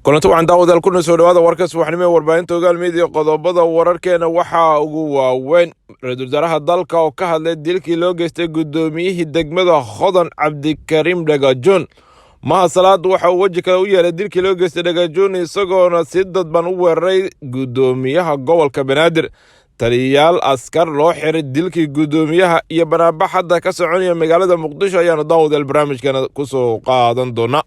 Kulanti waxaan daawadayaal kuna soo dhawaada warka subaxnimo ee warbaahinta Ogaal Media. Qodobada wararkeena waxaa ugu waaweyn ra-iisul wasaaraha dalka oo ka hadlay dilkii loo geystay guddoomiyihii degmada Hodan, Cabdikariim Dhagajoon. Maha Salaad waxa uu weji kale u yeelay dilkii loo geystay Dhagajoon, isagoona si dadban u weeraray guddoomiyaha gobolka Banaadir. Taliyayaal askar loo xiray dilkii guddoomiyaha iyo banaanbax hadda ka soconaya magaalada Muqdisho ayaanu daawadayaal barnaamijkeena kusoo qaadan doona.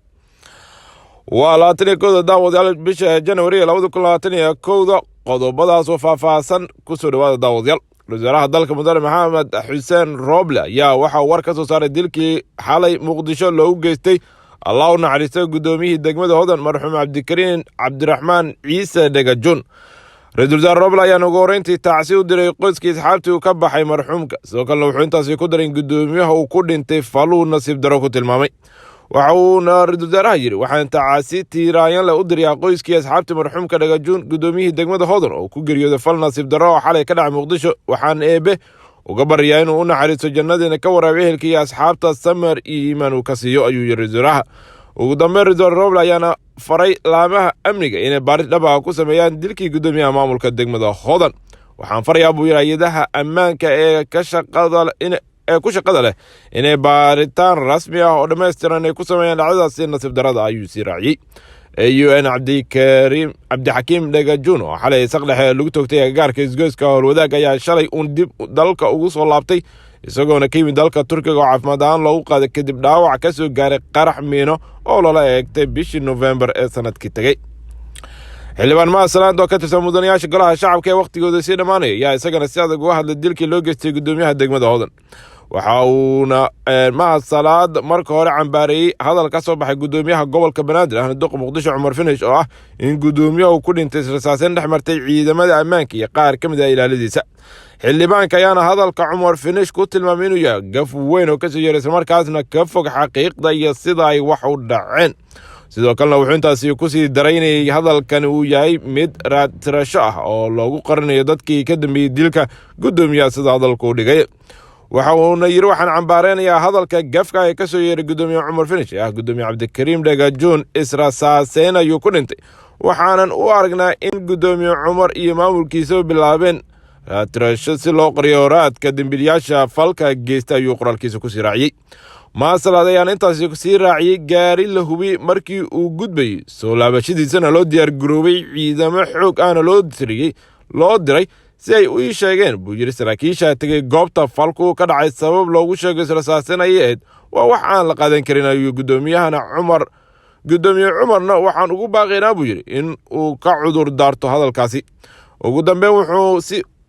Waa 21-da, daawadayaal, bisha Janwari 2021-da. Qodobadaas oo faahfaahsan kusoo dhawaada, daawadayaal. Ra-isul wasaaraha dalka, mudane Maxamed Xuseen Rooble, ayaa waxaa war ka soo saaray dilkii xalay Muqdisho loogu geystay, Allah u naxariista, guddoomiyihii degmada Hodan, marxuum Cabdikariin Cabdiraxmaan Ciise Dhagajoon. Ra-iisul wasaare Rooble ayaana ugu horreyntii tacsi u diray qoyskii asxaabtii uu ka baxay marxuumka. Sidoo kalena wuxuu intaasi ku daray in guddoomiyaha uu ku dhintay faluu nasiib daro ku tilmaamay. Waxa uuna ra-iisul wasaaraha yidhi: "Waxaan tacaasi tiiraayan leh u dirayaa qoyskii asxaabtii marxuumka Dhagajuun, guddoomiyihii degmada Hodan, oo ku geeriyooday fal nasiib darro oo xalay ka dhacay Muqdisho. Waxaan Eebe uga baryaa inuu u naxariisto, jannadiina ka waraabiyo, ehelka iyo asxaabta samar iyo iimaan uu ka siiyo," ayuu yidhi ra-isul wasaaraha. Ugu dambeyn, ra-isul wasaare Roble ayaana faray laamaha amniga inay baaris dhab ah ku sameeyaan dilkii guddoomiyaha maamulka degmada Hodan. "Waxaan farayaa," buu yidhi, "hay'adaha ammaanka ee ku shaqada leh inay baaritaan rasmi ah oo dhammaystiran ay ku sameeyaan dhacdadaasi nasiib darada," ayuu sii raaciyey. Un Cabdikariim Cabdixakiim Dhagajuun, oo xalay saqdhexe lagu toogtay agagaarka isgoyska Howlwadaag, ayaa shalay uun dib dalka ugu soo laabtay, isagoona ka yimid dalka Turkiga oo caafimaad ahaan loogu qaaday kadib dhaawac ka soo gaaray qarax miino oo lala eegtay bishii Nofembar ee sanadkii tegey. Xildhibaan Mahad Salaad oo ka tirsan mudanayaasha golaha shacabka ee wakhtigooda sii dhammaanaya ayaa isagana si adag uga hadlay dilkii loo geystay guddoomiyaha degmada Hodan. Waxa uuna Mahad Salaad marka hore cambaareeyey hadal ka soo baxay guddoomiyaha gobolka Banaadir, ahna duqa Muqdisho, Cumar Finish, oo ah in guddoomiyaha uu ku dhintay israsaaseyn dhex martay ciidamada ammaanka iyo qaar ka mid ah ilaaladiisa. Xildhibaanka ayaana hadalka Cumar Finish ku tilmaamay inuu yahay gaf weyn oo kasoo yeeray, islamarkaasna ka fog xaqiiqda iyo sida ay wax u dhaceen. Sidoo kalena wuxuu intaasi kusii daray inay hadalkani uu yahay mid raadtirasho ah oo loogu qarinayo dadkii ka dambeeyey dilka guddoomiyaha, sida hadalku u dhigay. Waxa uuna yidhi: "Waxaan cambaareynayaa hadalka gafka ee kasoo yeeray guddoomiye Cumar Finish ee ah guddoomiye Cabdikariim Dhagajuun israsaaseyn ayuu ku dhintay. Waxaanan u aragnaa in guddoomiye Cumar iyo maamulkiisa bilaabeen raatirasho si loo qariyo raadka dembiilayaasha falka geysta," ayuu qoraalkiisa kusii raaciyey. Maasalaad ayaana intaasi sii raaciyey: "Gaari la hubiyey markii uu gudbayey, soo laabashadiisana loo diyaar garoobay, ciidamo xoog ahna loo tiriyey loo diray, si ay u ii sheegeen," buu yidhi, "saraakiisha tegey goobta falku ka dhacay, sabab loogu sheego israsaasin ayay ahayd. Waa wax aan la qaadan karin," ayuu guddoomiyahana Cumar. "Guddoomiye Cumarna waxaan ugu baaqaynaa," buu yidhi, "in uu ka cudur daarto hadalkaasi." Ugu dambeyn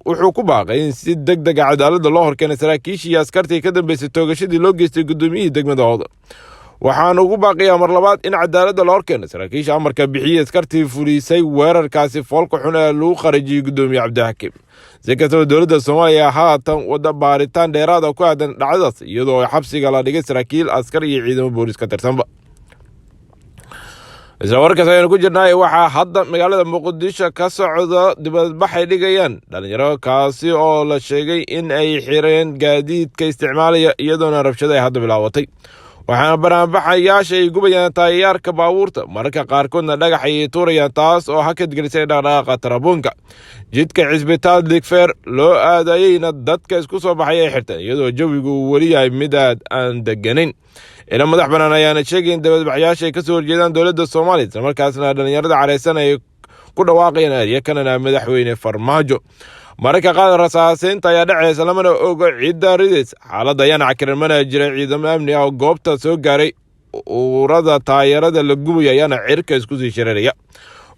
wuxuu ku baaqay in si deg dega cadaaladda loo horkeenay saraakiishii iyo askartii ka dambeysay toogashadii loo geystay guddoomiyihii degmada Hodan. "Waxaan ugu baaqayaa mar labaad in cadaaladda la horkeeno saraakiisha amarka bixiyey, askartii fulisay weerarkaasi foolka xun ee lagu kharajiyey guddoomiye Cabdixakiim." Si kastaba, dowladda Soomaaliya haatan wadda baaritaan dheeraada ku aadan dhacdadaas, iyadoo xabsiga la dhigay saraakiil askar iyo ciidamo booliis ka tirsanba. Isla warkaas ayaynu ku jirnaay. Waxaa hadda magaalada Muqdisho ka socda dibadbaxay dhigayaan dhalinyaro, kaasi oo la sheegay in ay xireen gaadiidka isticmaalaya, iyadoona rabshado ay hadda bilaabatay. Waxaana banaanbaxayaasha ay gubayaan taayaarka baabuurta, mararka qaarkoodna dhagax ayay tuurayaan, taas oo hakad gelisay dhaqdhaqaaqa tarabuunka. Jidka Cisbitaal Digfeer loo aadayeyna dadka isku soo baxay ay xirteen, iyadoo jawigu uu weli yahay mid aad aan deganayn. Ila madax bannaan ayaana sheegay in dibadbaxyaasha ay kasoo horjeedaan dowladda Soomaaliya, islamarkaasna dhalinyarada careysan ay ku dhawaaqayaan eryo kanana madaxweyne Farmaajo. Mararka qaar rasaaseynta ayaa dhacaysa, lamana ogo cidda ridaysa. Xaaladda ayaana cakiran, mana jira ciidamo amni ah oo goobta soo gaaray. Uurada taayarada la gubaya ayaana cirka isku sii shareeraya,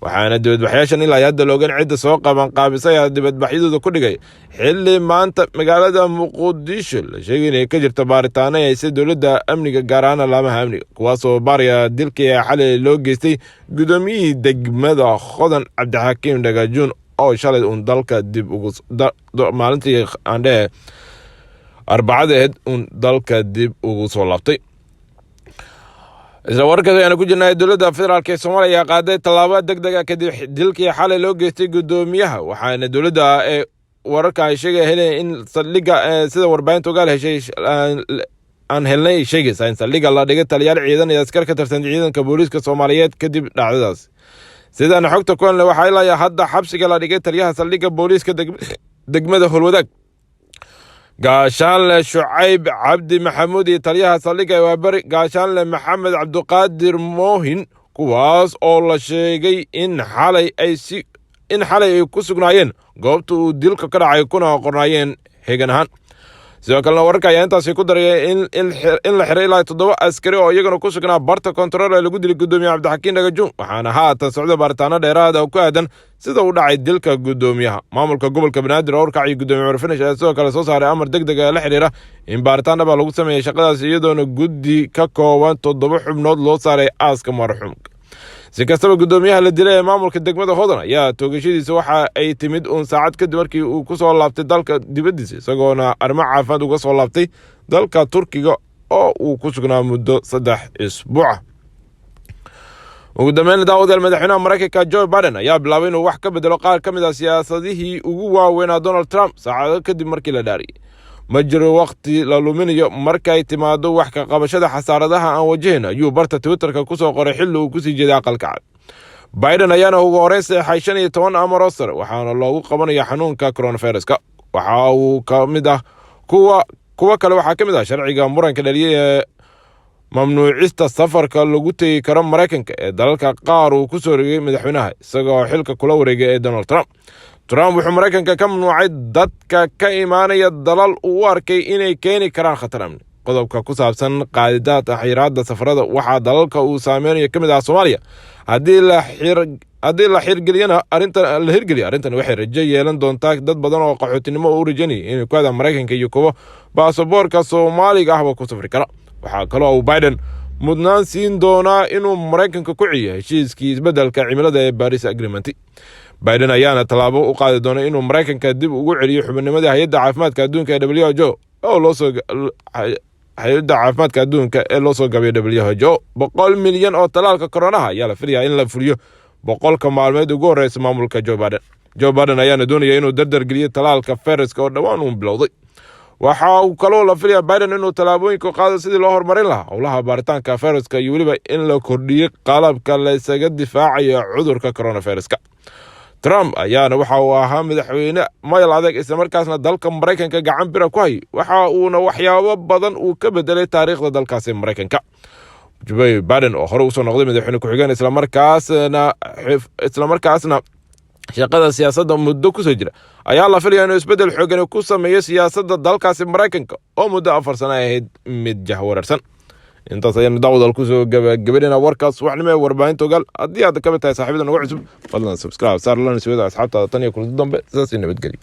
waxaana dibadbaxyaashan ilaa hadda loogan cidda soo qaban qaabisay ayaa dibadbaxyadooda ku dhigay, xilli maanta magaalada Muqdisho la sheegay inay ka jirto baaritaano ay haysay dowladda amniga, gaar ahaan laamaha amniga, kuwaasoo baaraya dilkii xalay loo geystay guddoomiyihii degmada Hodan, Cabdixakiim Dhagajuun, oo shalay uun dalka dib ugu, maalintii aandhehe Arbacada ahayd uun dalka dib ugu soo laabtay. Isla wararkaas ayaanu ku jirnay. Dowladda federaalk ee Soomaaliya ayaa qaaday tallaabo deg deg ah kadib dilkii xalay loo geystay guddoomiyaha, waxaana dowladda ee wararka ay sheegaya helaya in saldhigga, sida warbaahinta ogaal heshay. Aan helnay ay sheegaysaa in saldhigga la dhigay taliyaal ciidan iyo askar ka tirsan ciidanka booliiska Soomaaliyeed kadib dhacdadaas. Sidaan xogta ku helnay, waxaa ilaa hadda xabsiga la dhigay taliyaha saldhigga booliiska degmada Holwadaag, Gaashaanle Shucayb Cabdi Maxamuud, iyo taliyaha saldhigga Waaberi, Gaashaanle Maxamed Cabdiqaadir Moohin, kuwaas oo la sheegay in xalay ay ku sugnaayeen goobta uu dilka ka dhacay, kuna qornaayeen hegan ahaan. Sidoo kalena wararka ayaa intaasi ku daraya in la xiray ilaa 7 askari oo iyaguna ku sugnaa barta kontarool ee lagu dilay guddoomiye Cabdixakiin Dhagajuun, waxaana haatan socda baaritaano dheeraad oo ku aadan sida uu dhacay dilka guddoomiyaha. Maamulka gobolka Banaadir oo horkacay guddoomiye Cumar Finish ayaa sidoo kale soo saaray amar deg deg ah la xiriira in baaritaan dhaba lagu sameeyey shaqadaas, iyadoona guddi ka kooban 7 xubnood loo saaray aaska marxuumka. Si kastaba, guddoomiyaha la dilay ee maamulka degmada Hodan ayaa toogashadiisa waxa ay timid uun saacad kadib markii uu ku soo laabtay dalka dibaddiisa, isagoona arrimo caafimaad uga soo laabtay dalka Turkiga oo uu ku sugnaa muddo 3 isbuuca. Ugu dambeyn, daawadayaal, madaxweynaha Maraykanka Joe Biden ayaa bilaabay inuu wax ka bedelo qaar ka mid ah siyaasadihii ugu waaweynaa Donald Trump saacado kadib markii la dhaariyey. "Ma jiro wakhti la luminayo markay timaado wax ka qabashada xasaaradaha aan wajahayno," ayuu barta Twitterka kusoo qoray xilli uu kusii jeeday Aqalka Cad. Biden ayaana ugu horreyn saxeexay 15 amar oo sare, waxaana loogu qabanaya xanuunka coronaviruska. Waxa uu ka mid ah kuwa kuwo kale waxaa ka mid ah sharciga muranka dhaliyay ee mamnuucista safarka lagu tegi karo Maraykanka ee dalalka qaar uu ku soo rogay madaxweynaha isagoo xilka kula wareegay ee Donald Trump. Trump wuxuu Maraykanka ka mamnuucay dadka ka imaanaya dalal uu u arkay inay keeni karaan khatar amni. Qodobka ku saabsan qaadidaad xayiraadda safarada waxaa dalalka uu saameynayo ka mid ah Soomaaliya. Haddii la xirgeliyana arrintan la hirgeliyo, arrintan waxay rajo yeelan doontaa dad badan oo qaxootinimo u rajaynaya inay ku aadaan Maraykanka iyo kuwo baasaboorka Soomaaliga ahba ku safri kara. Waxaa kaloo uu Biden mudnaan siin doonaa inuu Maraykanka ku celiyo heshiiskii isbeddelka cimilada ee Paris Agreement. Biden ayaana tallaabo u qaadi doona inuu Maraykanka dib ugu celiyo xubinnimadii Hay-adda Caafimaadka Adduunka ee WHO oo loo soo Hay-adda Caafimaadka Adduunka ee loo soo gabiyo WHO. 100 milyan oo talaalka koronaha ayaa la filayaa in la fuliyo 100-ka maalmeed ugu horeysa maamulka Joe Biden. Joe Biden ayaana doonaya inuu dardar geliyo talaalka fayraska oo dhowaan uu bilowday. Waxa uu kaloo la filaya Biden inuu tallaabooyinka qaado sidii loo horumarin lahaa howlaha baaritaanka fayraska iyo weliba in la kordhiyo qalabka la isaga difaacayo cudurka coronaviruska. Trump ayaana waxa uu ahaa madaxweyne mayal adag, islamarkaasna dalka Maraykanka gacan bira ku hayay. Waxa uuna waxyaabo badan uu ka bedelay taariikhda dalkaasi Maraykanka. Joe Biden oo hore usoo noqday madaxweyne ku-xigeen, islamarkaasna shaqada siyaasadda muddo kusoo jira, ayaa la filaya inuu isbeddel xoogan ku sameeyo siyaasadda dalkaasi Maraykanka oo muddo 4 sano ay ahayd mid jahwareersan. Intaas ayaanu daawadal kusoo gabagabadhina warkaas subaxnimo ee warbaahinta Ogaal. Haddii aad ka mid tahay saaxiibada nagu cusub, fadlan subscribe saar, lana sawida asxaabtaada. Tan iyo kulanti dambe, sidaas iyo nabadgelyo.